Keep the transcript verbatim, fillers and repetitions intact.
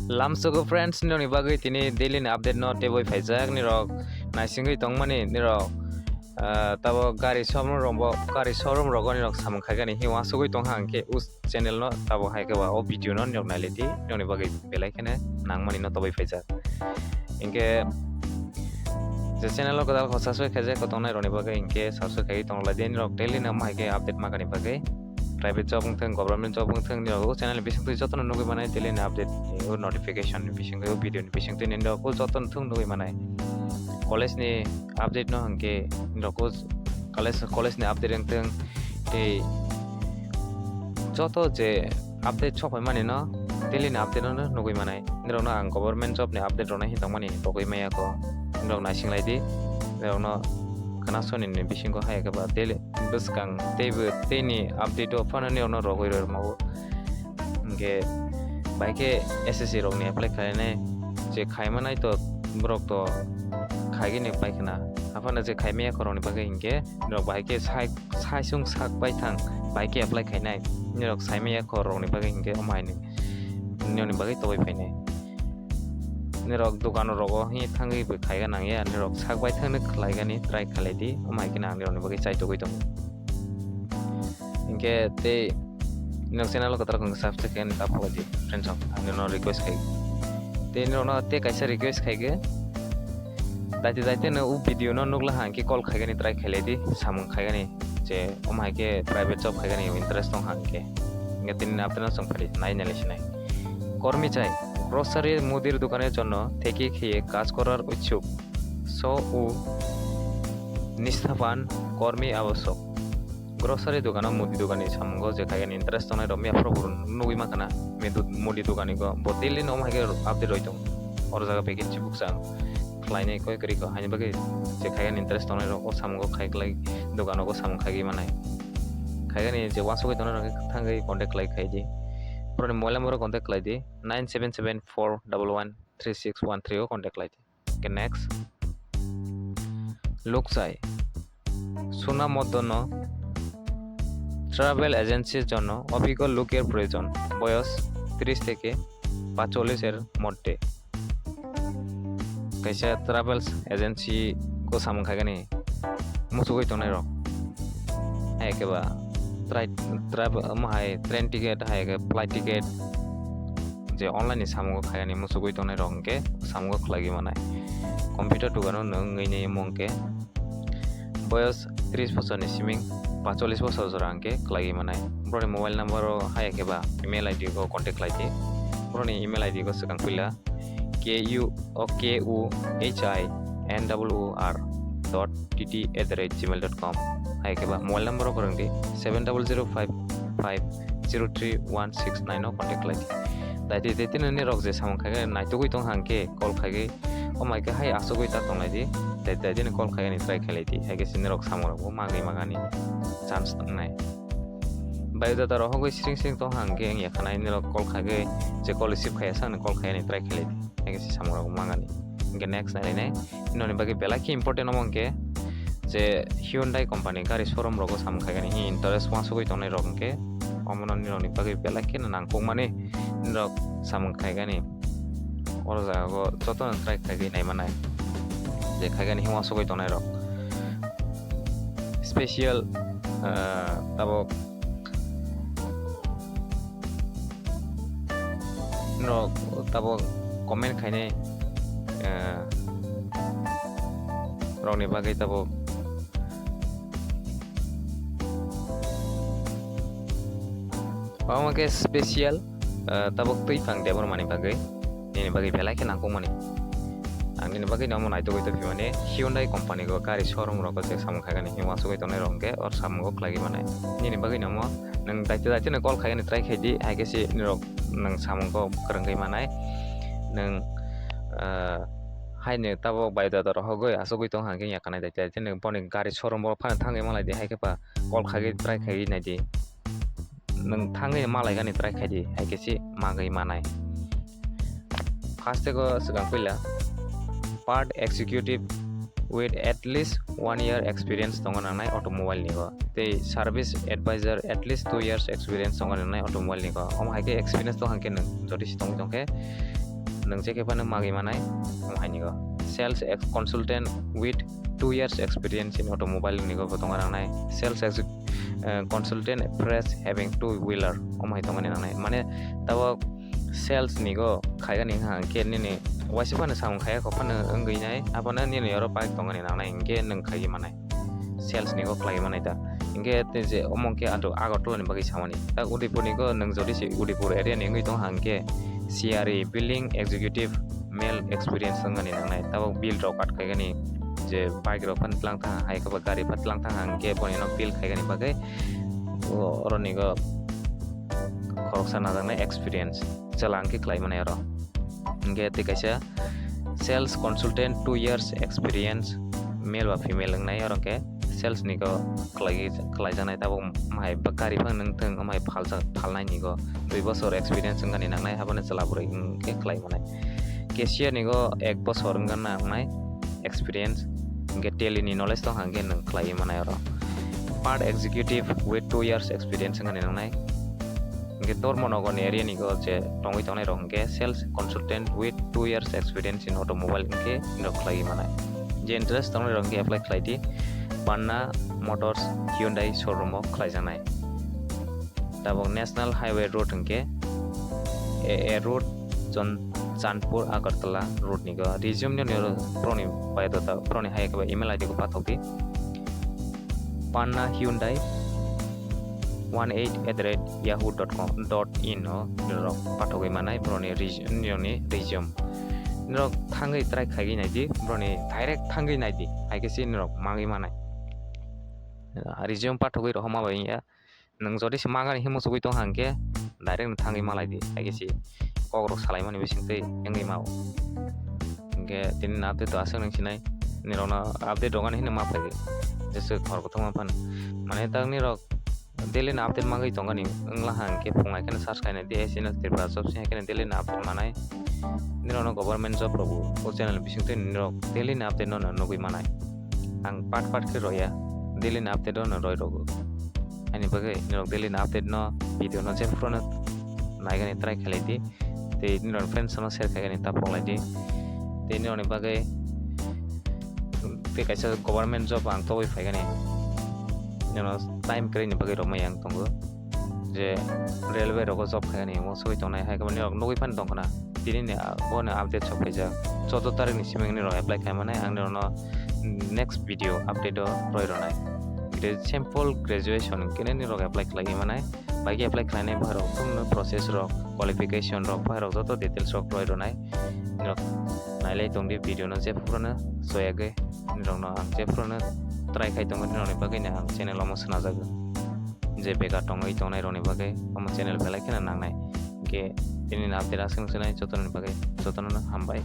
Lamsogo friends, nirokni bagwi tini daily ni update no teboi phaijak. Nirok naisingwi tongmani, nirok, ah, tabo gari showroom rok bo, gari showroom rogo nirok samung khaikani hi uansugwi tongha, hwnkhe o channel no tabo hai khe ba o video no nirok nailai di, nirokni bagwi belai kheno nangmani no toboi phaijak. Hinkhe je channel o kwtal kho subscribe khaijak kho tongnai rokni bagwi hinkhe subscribe khaiwi tong lai di, nirok daily no omo hai khe update makani bagwi. Private job wngthung, government job wngthung, nirok o channel ni bisingtwi jotono nugwi manai daily ni update, o notification ni bisingtwi, o video ni bisingtwi nirok o jotono thung nugwi manai. College ni update no hwnkhe nirok o college, college ni update wngthung tei joto je update sok phaimani no daily ni update no nugwi manai. Nirok no ang government job ni update rok no hin tongmani rogwi maya kho. Nirok naising lai di, nirok no khna soni ni bisingo hai khe ba daily bwskang teibo teini update o phano nirokno rogwi rwrwmao. Hinkhe bai khe S S C rokni apply khlainai je khaimanai to borok to khaigini pai khna. Aphano je khaimaya khorokni bagwi hinkhe norok bai khe sai, saisung sak bai thang bai khe apply khainai. Norok saimaya khorokni bagwi hinkhe omo haino nini bagwi toboi phainai. Norok dokan rogo hi thangwi bo khaiga nangya, norok sak bai thangno khlaigani try khlai di, omo hai kheno ang nirokni bagwi chaitugwi tongo. Hinkhe tei norok channel o kwtal khe subscribe khe ta follow di, friends rok, ang nirokno request khai. Tei norokno tei kaisa request khaigwi, daite daite no o video no nukla hang khe call khaigani try khailai di, samung khaigani je omo hai khe private job khaigani interest tong hang khe. Hinkhe tini update no chwng phari nai nai sinai. কর্মী চাই, গ্রোসারি মুদির দোকানের জন্য থেকে খেয়ে কাজ করার ইচ্ছুক। সৌ উ নিষ্ঠাবান কর্মী আবশ্যক। Grocery dogano, mudi dogani samungo je khaigani interest tongnai rok mia phuru phuru nugwi mankha na. Mudi dogani go bo daily no omo hai khe update roi tongo. Oro jaga vacancy bukchang khlainai koi kwrwi kho, haini bagwi je khaigani interest tongnai rok o samungo khai klai dogano go samung khaigwi manai. Khaigani je uansugwi tongnai rok thangwi contact khlai khai di. Borokni mobile number o contact khlai di, nine seven seven four double one three six one three o contact khlai di. Hinkhe next lukchai. সুনামধন্য ট্রাভেল এজেন্সির জন্য অভিজ্ঞ লোকের প্রয়োজন, বয়স ত্রিশ থেকে পাঁচচল্লিশ এর মধ্যে। Kaisa travels agency go samung khaigani muchugwi tongnai rok. Hai khe ba trai-, travel, omo hai train ticket, hai khe flight ticket, je online ni samungo khaigani muchugwi tongnai rok hinkhe samungo khlaigwi manai. Computer dogano nwng wngwi nai omo hinkhe boyos tris bosorni siming pacholis bosor jora hinkhe khlaigwi manai. Borokni mobile number o hai khe ba email I D go contact khlai di. Borokni email I D go swkang puila K U, o, K U H I N double O R dot T T at the rate gmail dot com. Hai khe ba mobile number o kwrwng di, seven double zero five five zero three one six nine o contact khlai di. Daite daite nini rok je samung khai khe naitugwi tong hang khe call khai khe, o mai khe hai asugwi ta tong lai di. Daite daite ni call khai ni try khai lai di. Hai khe sini rok samung rok bo magwi magani chance tongnai. Biodata rok hogwi sring sring tong hang khe wngya khanai, nini rok call khai khe je call receive khai ya sakni call khai ni try khai lai di. Hai khe se samung rok mangani. Hinkhe next nai nai nini bagwi belai khe important omo hinkhe je Hyundai company gari showroom rogo samung khaigani hi interest uansugwi tongnai rok hinkhe omono nini rokni bagwi belai kheno nangkukmani nini rok samung khaigani. Oro jaga o jotono try khaigwi nai manai je khaigani hi uansugwi tongnai rok special, ah, tabok no tabok comment khainai, eh, rokni bagwi tabok omo khe special, eh, tabok twi phang Debbarmani bagwi, nini bagwi belai khe nangkukmani. Ang nini bagwi no omo naitugwi tongphimani Hyundai company go gari showroom rogo je samung khaigani hi uansugwi tongnai rok hinkhe or samungo khlaiwi manai. Nini bagwi no omo nwng daite daite no call khaigani try khai di, hai khe se nini rok nwng samungo kwrwngwi manai. Nwng, ah, haino tabok biodata rok hogwi asugwi tong hang khe ya kanai daite daite nwng boni gari showroom o phano thangwi manlai di, hai khe ba call khaigwi try khaigwi nai di. Nwng thangwi malaigani try khai di, hai khe se magwi manai. First go swkang puila part executive with at least one year experience tongo nangnai automobile ni go, tei service advisor at least two years experience tongo nangnai automobile ni go. Omo hai khe experience tong hang khe nwng jodi se tongwi tong khe nwng je khe phano magwi manai, omo hai nigo. Sales ex-, consultant with two years experience in automobile nigo bo tongo nangnai. Sales ex-, eh, consultant fresh having two wheeler, omo hai tongmani nangnai. Mane tabok sales nigo khaigani hwnkha hwnkhe nini waisa phano samung khaiya kok phano wngwi nai, abono nini oro bike tongmani nangnai hwnkhe nwng khaiwi manai. Sales nigo khlaiwi manai ta. Hwnkhe tei je omo khe ato Agartala ni bagwi samani. Ta Udaipur nigo nwng jodi se Udaipur area ni wngwi tong hwnkhe C R E, billing executive, male experience wngmani nangnai. Tabok bill rok kat khaigani, je bike rok phano tlang thang hai khe ba gari phano tlang thang hwnkhe bono bill khaigani bagwi o-, oro nigo khoroksa najaknai experience chwla hwnkhe khlai mani oro. Hwnkhe tei kaisa sales consultant two years experience, male ba female wngnai oro hwnkhe sales nigo khlai, khlaijaknai tabok omo hai ba gari phano nwng thung omo hai phaljak, phalnai nigo dui bosor experience wngkha ni nangnai, abono chwla bwrwi hwnkhe khlai manai. Cashier nigo ek bosor wngkha nangnai experience, hwnkhe tally ni knowledge tong hwnkhe nwng khlaiwi manai oro. Part executive with two years experience wngkha ni nangnai. Hwnkhe Dharmanagar ni area nigo je tongwi tongnai rok hwnkhe sales consultant with two years experience in automobile hwnkhe norok khlaiwi manai. Je interest tongnai rok hwnkhe apply khlai di. Panna Motors Hyundai showroom o khlaijaknai. Tabok National Highway Road hwnkhe A A Road, Chon-, Chandpur Agartala Road nigo. Resume ni borokni biodata, borokni hai khe email I D khe pathok di. Panna Hyundai one eight at the rate yahoo dot com dot in o norok pathogwi manai borokni resume, nini resume. Norok thangwi try khaigwi naidi, borokni direct thangwi naidi, hai khe se norok mangwi manai. Resume pathogwi rohorma bai wngya. Nwng jodi se magani hinwi muchugwi tong hwnkhe direct no thangwi malai di, hai khe se kok rok salai mani bising twi wngwi mao. Hwnkhe tini ni update to aswk nang sinai, nirok no update rok ani hinwi ma phaidi, jesa khor kothoma phano. Mane tak nirok daily ni update magwi tongani wngla hwnkhe phung hai kheno search khainai di S N L Tripura job se hai kheno daily ni update manai. Nirok no government job rok bo o channel bising twi nirok daily ni update no nugwi manai. Ang part part khe roya, daily ni update no roi rogo. Ani bagwi nirok daily ni update no video no jephuru no naigani try khlai di. Tei nirok friends no share khaigani ta phoklai di. Tei nirok ni bagwi tei kaisa government job ang tobwi phaigani. Nirok time kwrwi ni bagwi romwi ang tongo. Je railway rogo job khaigani omo sogwi tongnai hai khe nirok nugwi phano tongkhna. Tini ni, ah, bo ni update sok phaijak. Choudo tarik ni simi nirok apply khai manai, ang nirok no next video update o roi ronai. Gra-, simple graduation khe nirok apply khlai manai. Bai khe apply khlainai bwkhak rok tongno process rok, qualification rok, bwkhak rok joto details rok roi ronai. Nirok nailai tongdi video no jephuru no soyagwi nirok no ang jephuru no try khai tongo nirok ni bagwi no ang channel omo swnajago. Je bekar tongwi tongnai rokni bagwi omo channel belai kheno nangnai. Hwnkhe tini ni update aswk nai jotono ni bagwi jotono no hambai.